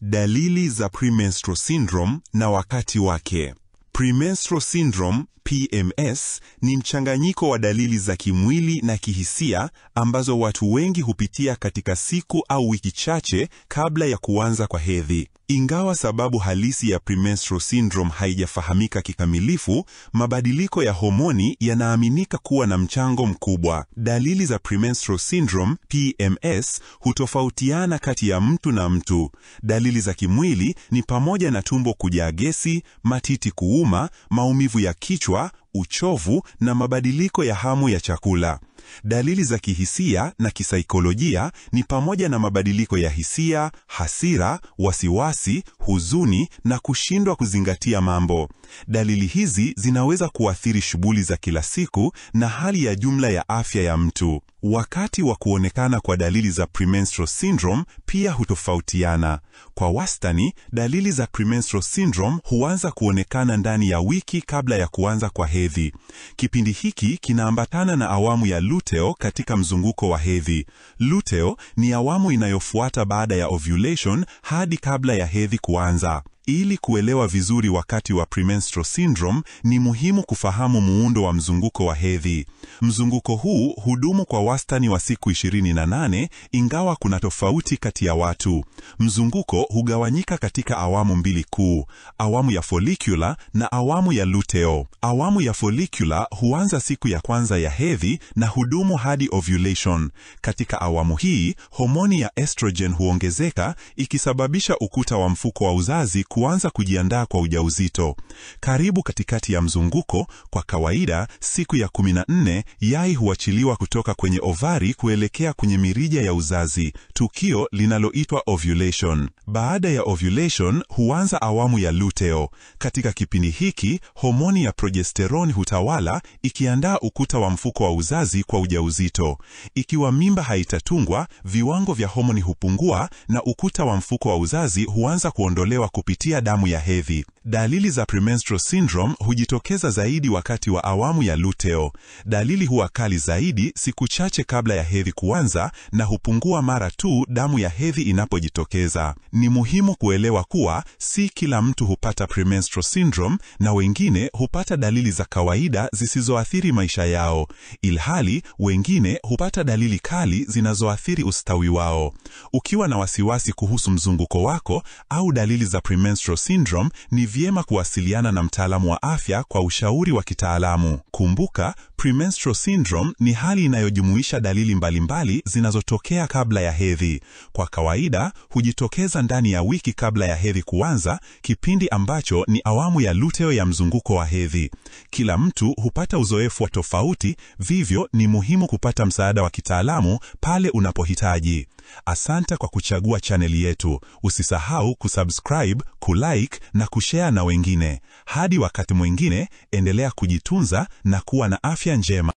Dalili za premenstrual syndrome na wakati wake. Premenstrual syndrome PMS ni mchanganyiko wa dalili za kimwili na kihisia ambazo watu wengi hupitia katika siku au wiki chache kabla ya kuanza kwa hedhi. Ingawa sababu halisi ya premenstrual syndrome haijafahamika kikamilifu, mabadiliko ya homoni yanaaminika kuwa na mchango mkubwa. Dalili za premenstrual syndrome PMS hutofautiana kati ya mtu na mtu. Dalili za kimwili ni pamoja na tumbo kujaa gesi, matiti kuuma, maumivu ya kichwa, uchovu na mabadiliko ya hamu ya chakula. Dalili za kihisia na kisaikolojia ni pamoja na mabadiliko ya hisia, hasira, wasiwasi, huzuni na kushindwa kuzingatia mambo. Dalili hizi zinaweza kuathiri shughuli za kila siku na hali ya jumla ya afya ya mtu. Wakati wa kuonekana kwa dalili za premenstrual syndrome pia hutofautiana. Kwa wastani, dalili za premenstrual syndrome huanza kuonekana ndani ya wiki kabla ya kuanza kwa hedhi. Kipindi hiki kinaambatana na awamu ya luteal katika mzunguko wa hedhi. Luteal ni awamu inayofuata baada ya ovulation hadi kabla ya hedhi kuanza. Ili kuelewa vizuri wakati wa premenstrual syndrome, ni muhimu kufahamu muundo wa mzunguko wa hedhi. Mzunguko huu hudumu kwa wastani wa siku 28, ingawa kuna tofauti kati ya watu. Mzunguko hugawanyika katika awamu mbili kuu, awamu ya follicular na awamu ya luteal. Awamu ya follicular huanza siku ya kwanza ya hedhi na hudumu hadi ovulation. Katika awamu hii, homoni ya estrogen huongezeka, ikisababisha ukuta wa mfuko wa uzazi kuanza kujiandaa kwa ujauzito. Karibu katikati ya mzunguko, kwa kawaida siku ya 14, yai huachiliwa kutoka kwenye ovari kuelekea kwenye mirija ya uzazi, tukio linaloitwa ovulation. Baada ya ovulation huanza awamu ya luteal. Katika kipindi hiki, homoni ya progesterone hutawala, ikiandaa ukuta wa mfuko wa uzazi kwa ujauzito. Ikiwa mimba haitatungwa, viwango vya homoni hupungua na ukuta wa mfuko wa uzazi huanza kuondolewa kupitia damu ya hedhi. Dalili za premenstrual syndrome hujitokeza zaidi wakati wa awamu ya luteal. Dalili huwa kali zaidi siku chache kabla ya hedhi kuanza na hupungua mara tu damu ya hedhi inapojitokeza. Ni muhimu kuelewa kuwa si kila mtu hupata premenstrual syndrome na wengine hupata dalili za kawaida zisizoathiri maisha yao, ilhali wengine hupata dalili kali zinazoathiri ustawi wao. Ukiwa na wasiwasi kuhusu mzunguko wako au dalili za premenstrual syndrome, ni vyema kuwasiliana na mtaalamu wa afya kwa ushauri wa kitaalamu. Kumbuka, premenstrual syndrome ni hali inayojumuisha dalili mbalimbali zinazotokea kabla ya hedhi. Kwa kawaida, hujitokeza ndani ya wiki kabla ya hedhi kuanza, kipindi ambacho ni awamu ya luteal ya mzunguko wa hedhi. Kila mtu hupata uzoefu wa tofauti, vivyo ni muhimu kupata msaada wa kitaalamu pale unapohitaji. Asante kwa kuchagua chaneli yetu. Usisahau kusubscribe, kulike na kushare na wengine. Hadi wakati mwingine, endelea kujitunza na kuwa na afya njema.